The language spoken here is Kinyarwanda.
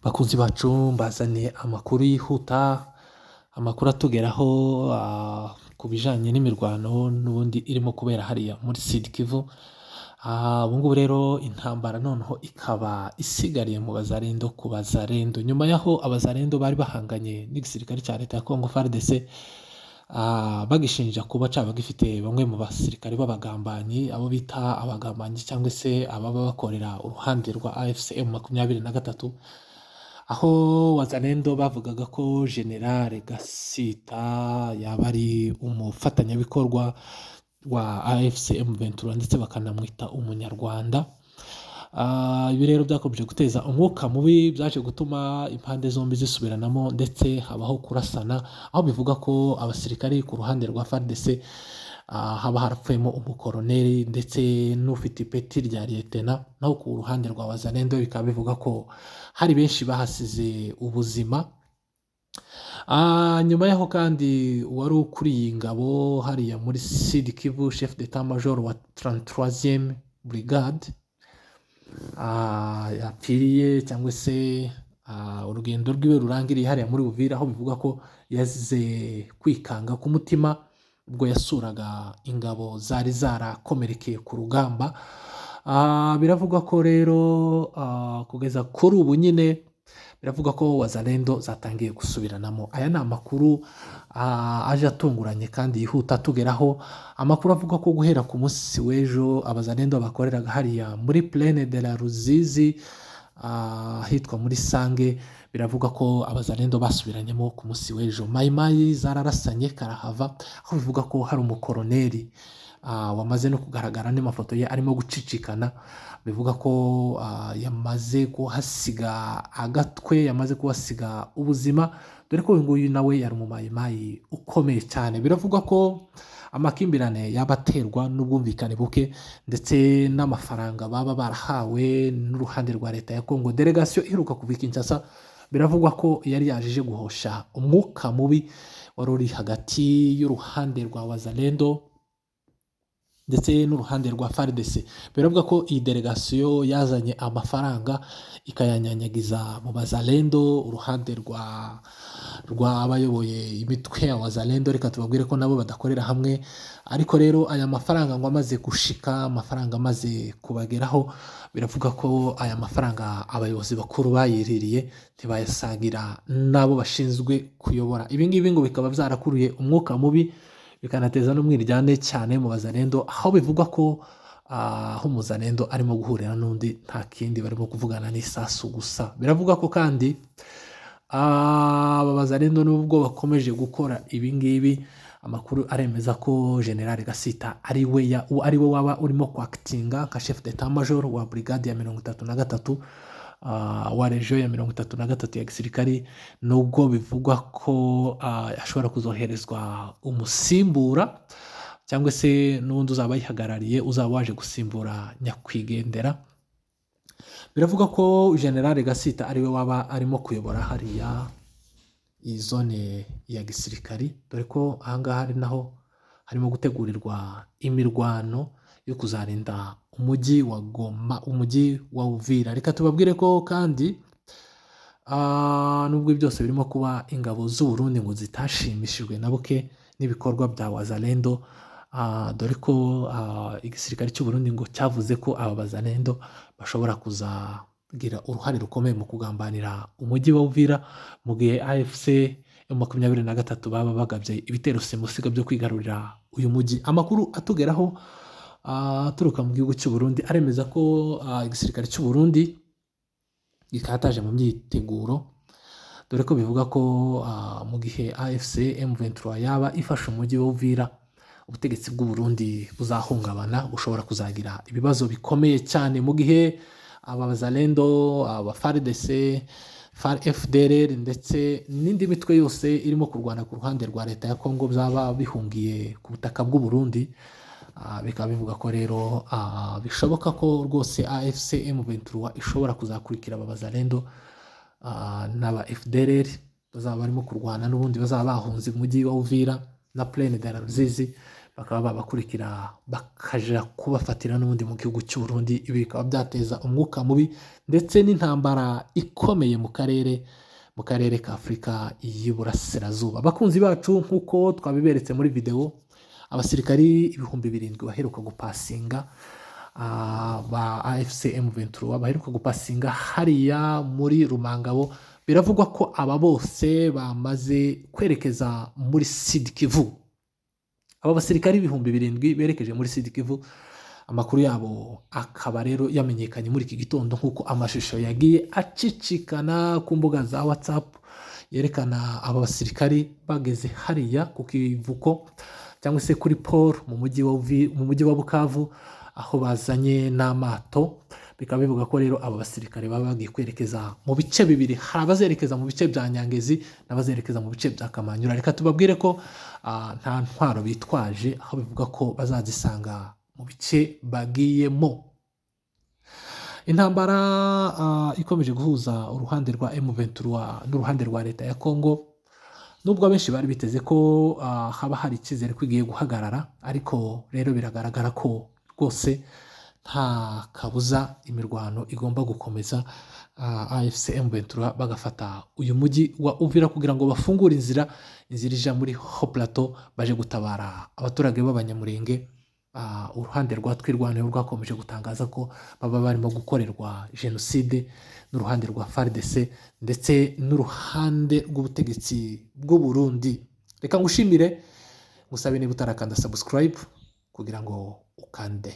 Bakunzi bacu, mbazaniye amakuru yihuta, amakuru atugeraho ku bijanye n'imirwano n'ubundi irimo kubera hariya muri Sud Kivu. Ubu ngubu rero intambara noneho ikaba isigariye mu Bazarendo ku Bazarendo, nyuma y'aho Abazarendo bari bahanganye n'igisirikare cya leta ya Congo FARDC, bagishinja kuba caba gifite bamwe mu basirikare b'abagambanyi, abo bita abagambanyi cyangwa se ababa bakorera uruhande rwa AFC M23, aho Wazalendo bavugaga ko General Gasita yaba ari umufatanyabikorwa wa AFC M23, ndetse bakanamwita Umunyarwanda. Ibi rero byakomeje guteza umwuka mubi, byaje gutuma impande zombi zisubiranamo, ndetse habaho kurasana, aho bivuga ko abasirikari ku ruhande rwa FARDC haba harapfuyemo umukoroneri ndetse n'ufite ipeti rya liyetena, naho ku ruhande rwa Wazalendo bikaba bivuga ko hari benshi bahasize ubuzima. Nyuma y'aho kandi uwari ukuriye ingabo hariya muri Sud Kivu, chef d'état major wa 33e brigade, yapfiriye cyangwa se urugendo rwiwe rurangiriye hariya muri Uvira, aho bivuga ko yazize kwikanga k'umutima ubwo yasuraga ingabo zari zarakomerekeye ku rugamba. Biravugwa ko rero kugeza kuri ubu nyine biravuga ko Wazalendo zatangiye gusubiranamo. Aya ni amakuru aje atunguranye kandi yihuta atugeraho, amakuru avuga ko guhera ku munsi w'ejo Abazalendo bakoreraga hariya muri Plaine de la Ruzizi, ahitwa muri Sange, biravuga ko Abazalendo basubiranyemo ku munsi w'ejo. Mayimayi zararasanye karahava, aho bivuga ko hari umukoroneri wamaze no kugaragara n'amafoto ye arimo gucicikana, bivuga ko yamaze kuhasiga agatwe, yamaze kuhasiga ubuzima, dore ko uyu nguyu nawe yari umumayimayi ukomeye cyane. Biravugwa ko amakimbirane yaba aterwa n'ubwumvikane buke ndetse n'amafaranga baba barahawe n'uruhande rwa leta ya Kongo. Delegasiyo iheruka kuva i Kinshasa biravugwa ko yari yaje ije guhosha umwuka mubi wari uri hagati y'uruhande rwa Wazalendo ndetse n'uruhande rwa FARDC. Biravuga ko iyi delegasiyo yazanye amafaranga ikayanyanyagiza mu Bazalendo, uruhande rwa rw'abayoboye imitwe ya Wazalendo, reka tubabwire ko nabo badakorera hamwe. Ariko rero aya mafaranga ngo amaze gushika, amafaranga amaze kubageraho, biravuga ko aya mafaranga abayobozi bakuru bayiririye, ntibayasangira n'abo bashinzwe kuyobora. Ibi ngibi ngo bikaba byarakuruye umwuka mubi, bikanateza n'umwiryane cyane mu Bazalendo, aho bivugwa ko aho umuzalendo arimo guhurira n'undi nta kindi barimo kuvugana n'isasu gusa. Biravugwa ko kandi aba Bazalendo nubwo bakomeje gukora ibi ngibi, amakuru aremeza ko General Gasita ari we waba urimo kwakitinga nka chef d'état major wa brigade ya 33, wa region ya 33 ya gisirikari, nubwo bivugwa ko ashobora kuzoherezwa umusimbura cyangwa se n'undi uzaba ayihagarariye, uzaba waje gusimbura nyakwigendera. Biravuga ko General Gasita ariwe waba arimo kuyobora hariya iyi zone ya gisirikari, dore ko ahangaha ari naho harimo gutegurirwa imirwano yo kuzarinda umujyi wa Goma, umujyi wa Uvira. Reka tubabwire ko kandi nubwo byose birimo kuba, ingabo z'u Burundi ngo zitashimishijwe na buke n'ibikorwa bya Wazalendo, dore ko igisirikare cy'u Burundi ngo cyavuze ko aba Bazalendo bashobora kuzagira uruhare rukomeye mu kugambanira umujyi wa Uvira mu gihe AFC M23 baba bagabye ibitero simusiga byo kwigarurira uyu mujyi. Amakuru atugeraho aturuka mu gihugu cy'u Burundi aremeza ko igisirikare cy'u Burundi gikataje mu myiteguro, dore ko bivuga ko mu gihe AFC M23 yaba ifashe umujyi wa Uvira, ubutegetsi bw'u Burundi buzahungabana, bushobora kuzagira ibibazo bikomeye cyane, mu gihe aba Bazalendo, aba FARDC, FDLR ndetse n'indi mitwe yose irimo kurwana ku ruhande rwa leta ya Kongo byaba bihungiye ku butaka bw'u Burundi. Bikaba bivuga ko rero bishoboka ko rwose AFC M23 ishobora kuzakurikira aba Bazalendo n'aba FDLR bazaba barimo kurwana n'ubundi bazaba bahunze umujyi wa Uvira na Plaine de la Ruzizi. Bakaba babakurikira, bakaja kubafatira n'ubundi mu gihugu cy'u Burundi. Ibi bikaba byateza umwuka mubi ndetse n'intambara ikomeye mu karere ka Afurika y'Iburasirazuba. Abakunzi bacu, nk'uko twabiberetse muri videwo, abasirikari 7000 baheruka gupasinga, ba AFC M23 baheruka gupasinga hariya muri Rumangabo, biravugwa ko aba bose bamaze kwerekeza muri Sud Kivu. Aba basirikari 7000 berekeje muri Sud Kivu, amakuru yabo akaba rero yamenyekanye muri iki gitondo, nk'uko amashusho yagiye acicikana ku mbuga za WhatsApp yerekana aba basirikari bageze hariya ku kivuko cyangwa se kuri port mu mujyi wa Bukavu, aho bazanye n'amato. Bikaba bivuga ko rero aba basirikare baba bagiye kwerekeza mu bice bibiri: hari abazerekeza mu bice bya Nyangezi n'abazerekeza mu bice bya Kamanyura. Reka tubabwire ko nta ntwaro bitwaje, aho bivuga ko bazazisanga mu bice bagiyemo. Intambara ikomeje guhuza uruhande rwa M23 n'uruhande rwa leta ya Congo, nubwo abenshi bari biteze ko haba hari icyizere ko igiye guhagarara, ariko rero biragaragara ko rwose nta kabuza imirwano igomba gukomeza, AFC M23 bagafata uyu mujyi wa Uvira kugira ngo bafungure inzira ija muri Haut Plateau, baje gutabara abaturage b'Abanyamurenge. Uruhande rwa Twirwaneho rwakomeje gutangaza ko baba barimo gukorerwa jenoside n'uruhande rwa FARDC ndetse n'uruhande rw'ubutegetsi bw'u Burundi. Reka ngushimire, ngusabe niba utarakanda subscribe kugira ngo ukande.